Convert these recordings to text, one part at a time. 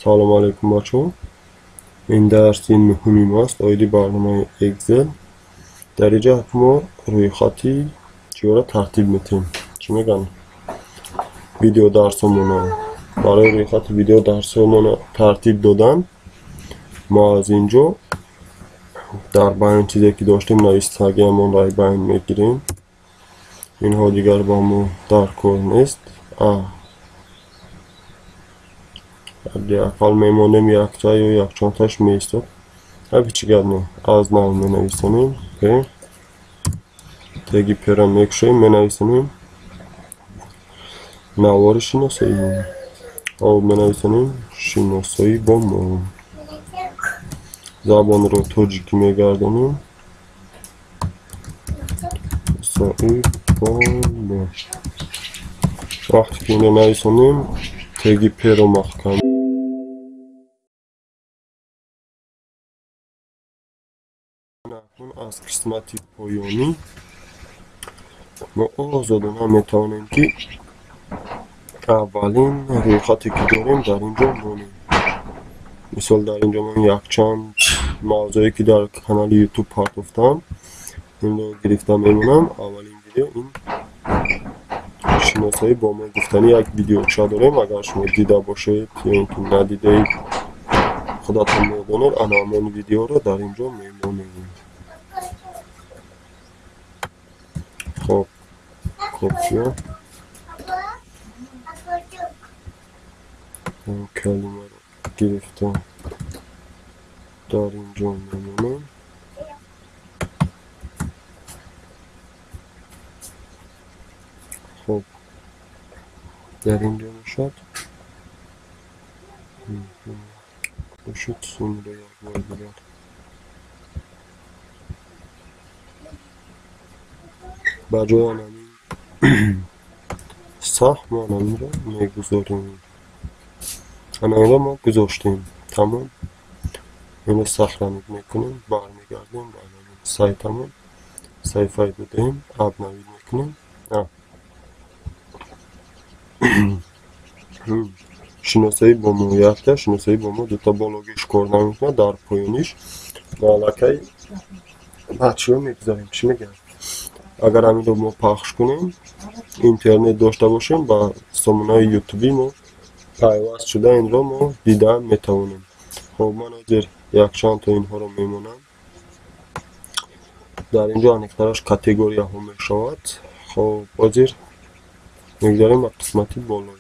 Салом алейкум бачаҳо. Ин дарси нуҳуми мост оиди барномаи Excel. Дар инҷа мо рӯйхати чиёро тартиб метиҳем. Чӣ мегӯянд? Видеодарсҳомонро. Барои рӯйхати видеодарсҳомонро тартиб додан мо аз инҷо дар байн чизе ки доштем навистагиамонро аз байн мегирем. Инҳо дигар ба мо дар кор нест. Ҳадди ақал мемонем якта ё якчандташ меистод. Ҳеҷ гап не. Аз нав менависонем. П теги п-ро мекушоем, менависонем. Навори шиносоӣ. Об менависонем шиносоӣ бо мо. Забонро тоҷикӣ мегардонем. Шиносоӣ бо мо. Вақте ки инро нависонем, теги п-ро маҳкам аз қисмати поёнӣ мо озодона метавонем ки аввалин рӯйхате ки дорем дар ин ҷо монем. Мисол дар ин ҷо ман якчанд мавзӯе ки дар канали YouTube партофтам инро гирифта мемонам. Аввалин видео ин шиносоӣ бо мо гуфтани як видеоча дорем. Агар шумо дида бошед ё ин ки надидаед, худатон медонед, ана ҳамон видеоро дар ин ҷо мемонем. Хоб, копия калимаро гирифта дар ин ҷо мемонем. Хоб, дар ин ҷо бошад. Бошад сумро як бор дигар. Ба ҷои анамин саҳ мо анаминро мегузорем. Ана инро мо гузоштем. Тамом. Инро сохранить мекунем, бармегардем ба анамин сайтамон. Саҳифаи додаем, обновить мекунем. Шиносоӣ бо мо якта, шиносоӣ бо мо дута. Бологиш кор намекунад, дар поёниш мо аллакай бачаҳо мегузорем. Чӣ мегӯянд? Агар ҳаминро мо пахш кунем, интернет дошта бошем, ба сомонаи ютуби мо пайваст шуда инро мо дида метавонем. Хоб, ман ҳозир якчанд то инҳоро мемонам. Дар инҷо аниқтараш категорияҳо мешавад. Хоб, ҳозир мегузарем ба қисмати болоӣ.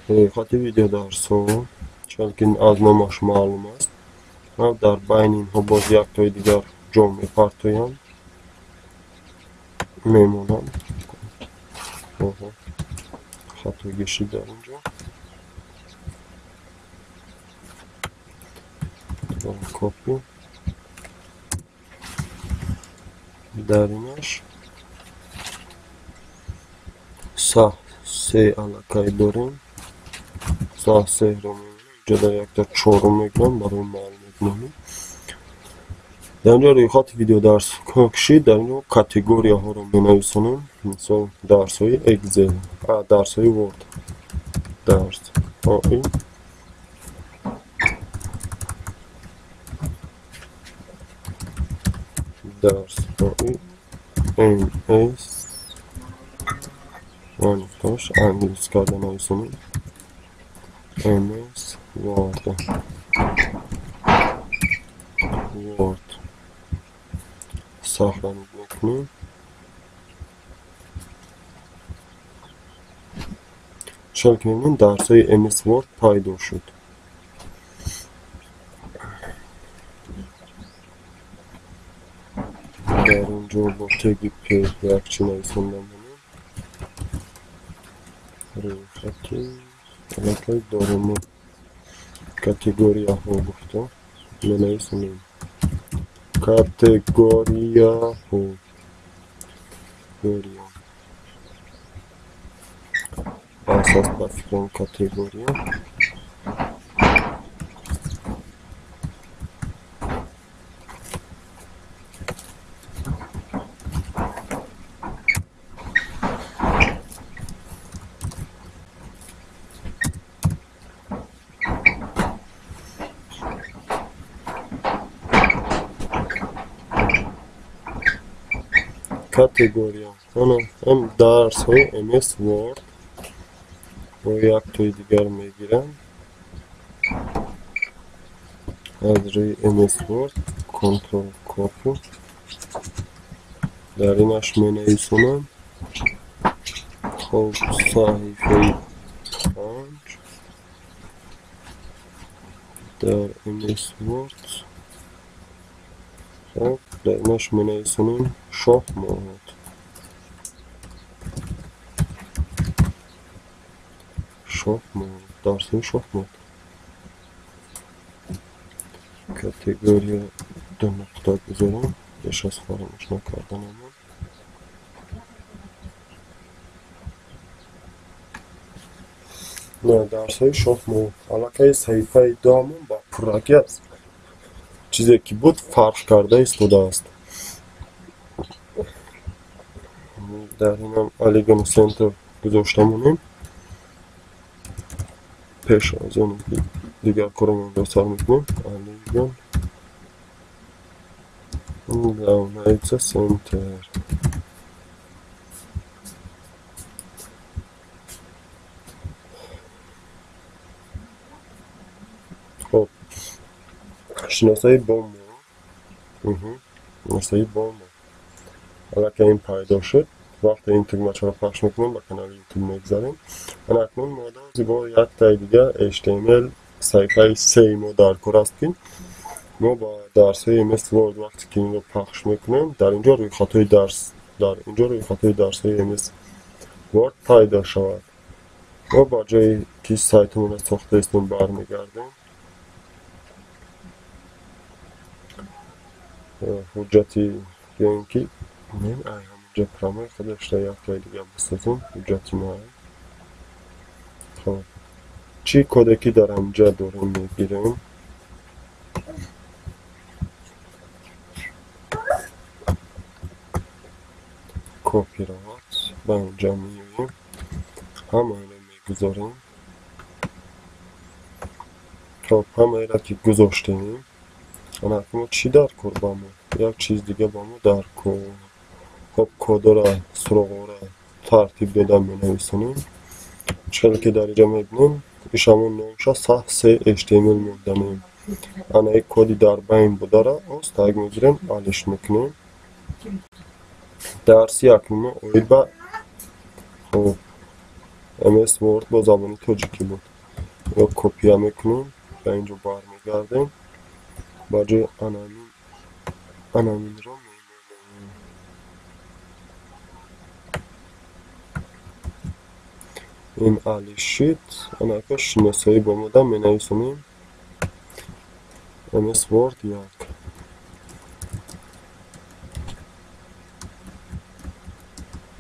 Рӯйхати видеодарсҳо, чунки аз номаш маълум аст. Ман дар байни инҳо боз яктои дигар ҷо мепартоям, мемонам. Хатогӣ шуд дар инҷо. Копи дар инаш саҳ се аллакай дорем. Саҳ серо мемонем. Инҷо дар якта чорум мегирам барои маълумотномӣ. Дар инҷо рӯйхати видеодарсҳо кушид. Дар инҷо категорияҳоро менависонем. Мисол дарсҳои Excel, дарсҳои Word, дарсҳои MS англис англис карда нависонем. MS Word. Word сохранить мекунем. Чун ки мебинем, дарсҳои MS Word пайдо шуд. Дар ин ҷо бо теги п як чӣ нависонда монем. Рӯйхати аллакай дорем мо категорияҳо гуфта менависонем. Категорияҳо. Асос ба фикрам категория. Категория. Ана ҳам дарсҳои MS Word. Бо яктои дигар мегирам. Аз рӯи MS Word Ctrl Copy. Дар инаш менависонам. Хоб, саҳифаи 5 дар MS Word. Хоб, дар инаш менависонем шоҳмот. Шоҳмот, дарсҳои шоҳмот. Категория ду нуқта гузорем, пеш аз фаромӯш накарданамон. На, дарсҳои шоҳмот. Аллакай саҳифаи дуамон ба пуррагӣ аст. Чизе ки буд фарқ карда истодааст. Дар инам Align Center гузошта монем. Пеш аз он ки дигар коромонро сар мекунем, Align равняется Center. Хоб, шиносоӣ бо мо. Шиносоӣ бо мо. Аллакай ин пайдо шуд. Вақте ин тугмачаро пахш мекунем, ба канали YouTube мегзарем. Ана акнун мо бо яктаи дигар HTML саҳифаи 3 мо дар кор аст, ки мо ба дарсҳои MS Word вақте ки инро пахш мекунем, дар инҷо рӯйхатҳои дарс, дар инҷо рӯйхатҳои дарсҳои MS Word пайдо шавад. Мо ба ҷое ки сайтамонро сохта истем бармегардем. Ҳуҷҷати ё ки ай ҳаминҷо прамаи худашда яктаи дигар бисозем, ҳуҷҷати нав. Хоб, чӣ коде ки дар ҳаминҷа дорем мегирем. Копирайт ба инҷа меоем, ҳамаро мегузорем. Хоб, ҳамаеро ки гузоштем, ана акнун чӣ дар кор ба мо? Як чиз дига ба мо дар кор. Хоб, кодора, суроғора тартиб дода менависонем. Чӣ ки дар инҷа мебинем, ишамон номша саҳ се HTML монданем. Ана ин коди дар байн будара остаг мегирем, алиш мекунем. Дарси якум мо оид ба хоб MS Word бо забони тоҷикӣ буд. Ё копия мекунем, ба инҷо бармегардем. Ба ҷои анаминро мемонем. Ин алишид. Анака шиносоӣ бо мода менависонем MS Word 1.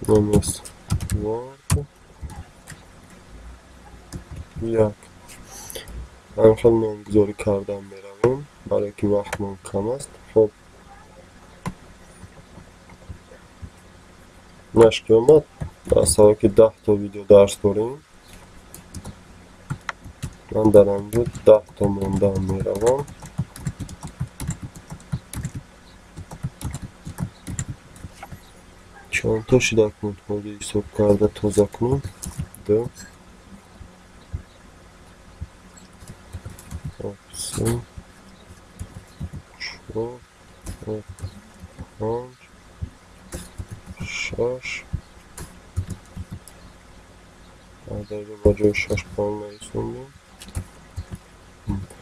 MS Word 1. Ҳамин хел номгузорӣ кардан меравем, барое ки вақтмон кам аст. Хоб, нашки омад, аз сабаби ки 10 то видео дарс дорем, ман дар ҳаминҷо 10 то мондаам меравам. Чанд то шуда кунем, ҳозир ҳисоб карда тоза кунем. 2 3 4 5 6. Дар ба ҷои 6 паҳн нависондем.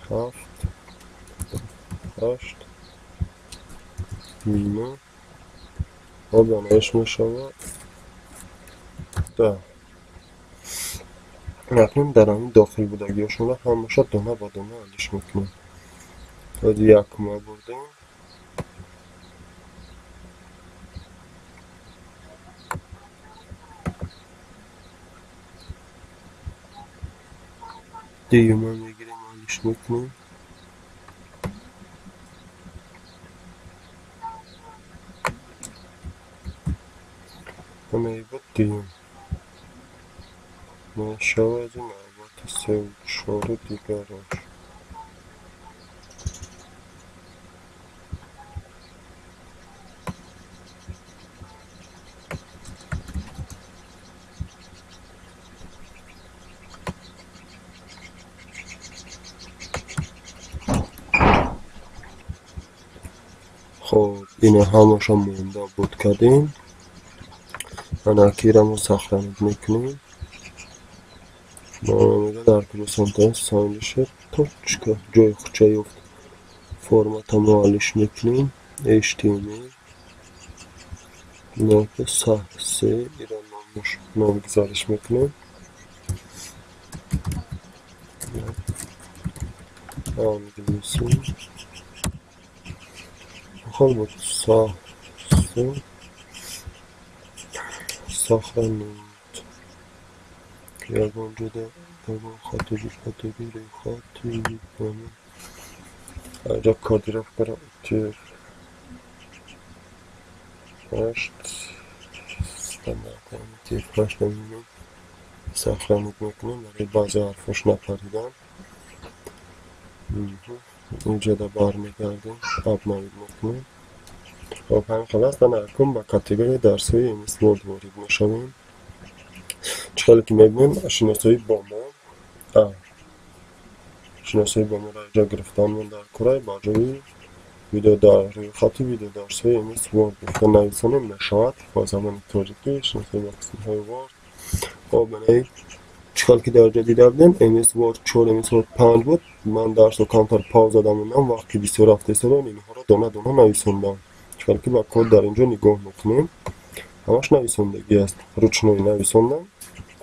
7 8 9. Хоб, анаиш мешавад 10. Акнун дар ҳамин дохил будагиҳошонро ҳамаша дона ба дона алиш мекунем. Ҳозир якума бурдем. Дуюма мегирем, алиш мекунем. Ана буд дуюм. Мешавад навбати севу чору дигараш. Хоб, ина ҳамаша монда буд кардем. Ана кира мо сохранить мекунем. Мега дар куҷо самта санҷиша точка ҷои худша ёфт. Формата мо алиш мекунем. HTML ноки се ира номгузариш мекунем. Англиси хоб буд се сохранить. Ягон ҷода ягон хатогӣ рӯйхати аҷа кодировкаро UTF 8 стандарт UTF 8 намемонем. Сохранить мекунем барои баъзе ҳарфош напаридан. Инҷода бармегардем, обновить мекунем. Хоб, ҳамин хел аст. Ана акнун ба категорияи дарсҳои MS Word ворид мешавем. Чӣ хеле ки мебинем, шиносоӣ бо мо шиносоӣ бо моро инҷо гирифтанмон дар кораи ба ҷои видео дар рӯйхати видеодарсҳои MS Word гуфта нависонем мешавад бо забони тоҷикӣ шиносоӣ бо қисмҳои Word. Хоб, манаи чӣ хел ки дар ҷо дида будем, MS Word 4, MS Word 5 буд. Ман дарсро камтар пауза дамондам, вақт ки бисёр рафта истодан инҳоро дона дона нависондам. Чӣ хел ки ба код дар инҷо нигоҳ мекунем, ҳамаш нависондагӣ аст. Ручной нависондам.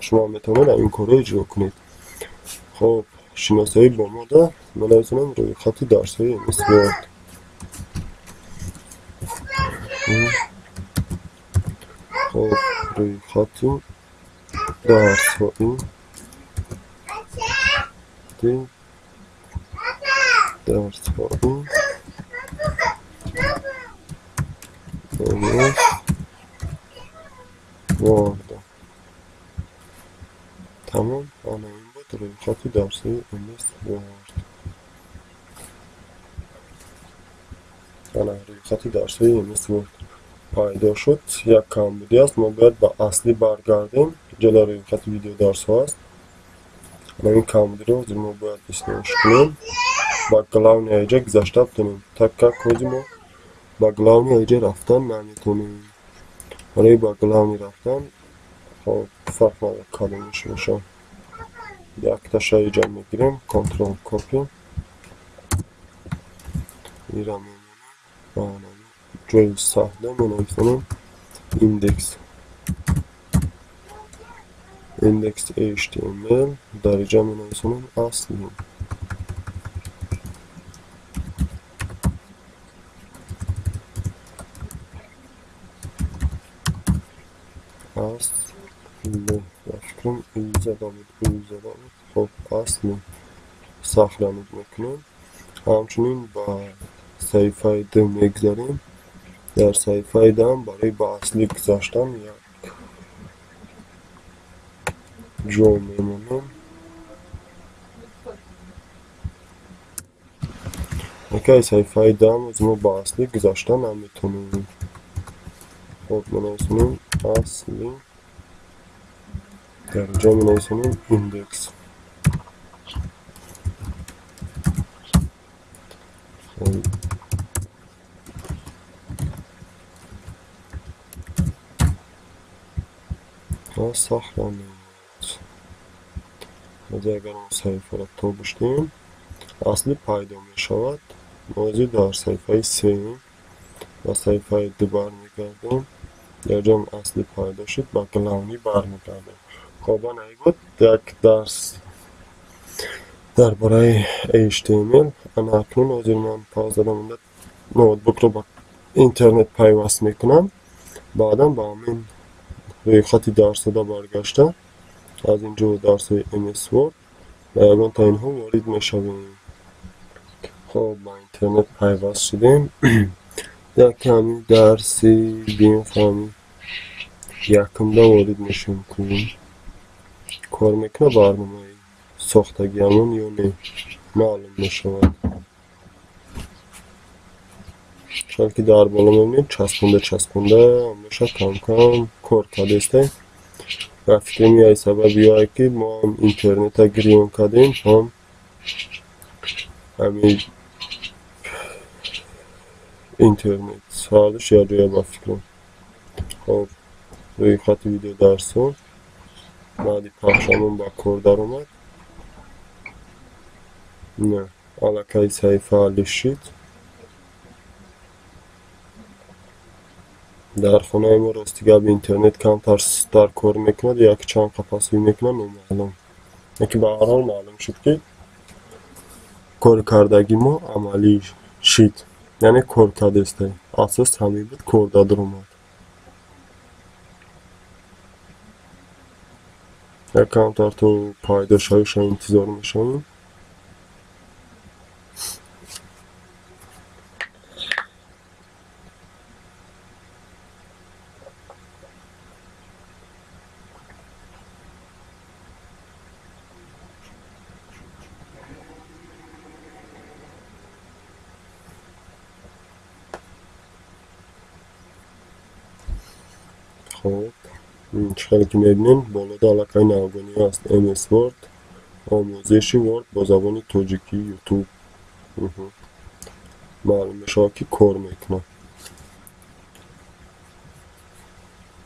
Шумо метавонед ин корро иҷро кунед. Хоб, шиносоӣ бо мода менависонам рӯйхати дарсҳои MS Word. Хоб, рӯйхати дарсҳои MS Word. Тамом, ана ин буд рӯйхати дарсҳои MS Word. Ана рӯйхати дарсҳои MS Word пайдо шуд. Як камбудӣ аст, мо бояд ба аслӣ баргардем. Инҷо дар рӯйхати видеодарсҳо аст. Ана ин камбудиро ҳозир мо бояд ислоҳш кунем. Ба главный аҷа гузашта битонем. Так как ҳозир мо ба главный аҷа рафтан наметонем. Барои ба главный рафтан хоб фарқ надорад кадомаш бошад. Якташа иҷа мегирем, Ctrl copy. Ира мемонем. Ҷои саҳна менависонем индекс. Индекс HTML дар иҷа менависонем асли. Асли. Фикрам и зада буд, у зада буд. Хоб, асли сохранить мекунем. Ҳамчунин ба саҳифаи д мегузарем. Дар саҳифаи д ҳам барои ба аслӣ гузаштан як ҷо мемонем. Окей, саҳифаи д ҳам мо ба аслӣ гузаштан наметонем. Хоб, менависонем асли. Дар ҷо менависонем индекс. Сохранить. Ҳозир агар мо саҳифаро тобиш диҳем, аслӣ пайдо мешавад. Мо ҳозир дар саҳифаи сеюм ба саҳифаи ду бармегардем. Дар ҷоам аслӣ пайдо шуд, ба главный бармегардем. Хоб, ана ин буд як дарс дар бораи HTML. Ана акнун ҳозир ман пауза дамонда ноутбукро ба интернет пайваст мекунам. Баъдан ба ҳамин рӯйхати дарсҳода баргашта аз ин ҷо дарсҳои MS Word ба ягон та инҳо ворид мешавем. Хоб, ба интернет пайваст шудем. Як ками дарси бинфаҳмӣ якумда ворид мешавем. Кунем кор мекунад барномаи сохтагиамон ё не, маълум мешавад. Чунки ки дар боло мебинед, часпонда часпонда ҳамеша кам кам кор кардастем. Ва фикрам яй сабаби ё ки мо ҳам интернета гирён кардем, ҳам ҳамин Интернет ҳардуш якҷоя ба фикрам. Хоб, рӯйхати видеодарсҳо баъди пахшамон ба кор даромад. Не, аллакай саҳифа ҳаллиш шид. Дар хонаи мо, рости гап, интернет камтар дар кор мекунад, як чанд қафасҳоӣ мекунад, номаълум. Лекин ба ҳар ҳол маълум шуд, ки кори кардагии мо амалӣ шид, яъне кор кардестай. Асос ҳамин буд, кор даромад. Як камтар то пайдо шавиша интизор мешавем. Хоб, чӣ хеле ки мебинем, болода аллакай навгониҳо аст: MS Word, омӯзиши Word бо забони тоҷикӣ, YouTube. Маълум мешавад, ки кор мекунад.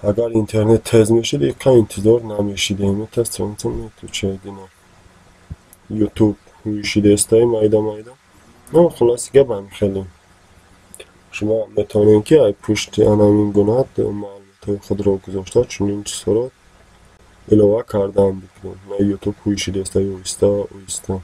Агар интернет тез мешид, иқа интизор намешидем. YouTube ҳуйшидестай майда майда. Хулоси гап, ҳамин хеле. Шумо метавонед, ки ай пушти анамин гуна маълумотҳои худро гузошта, чунин чизҳоро илова кардан бикунед. На, YouTube ҳуйшидестай оҳиста оҳиста.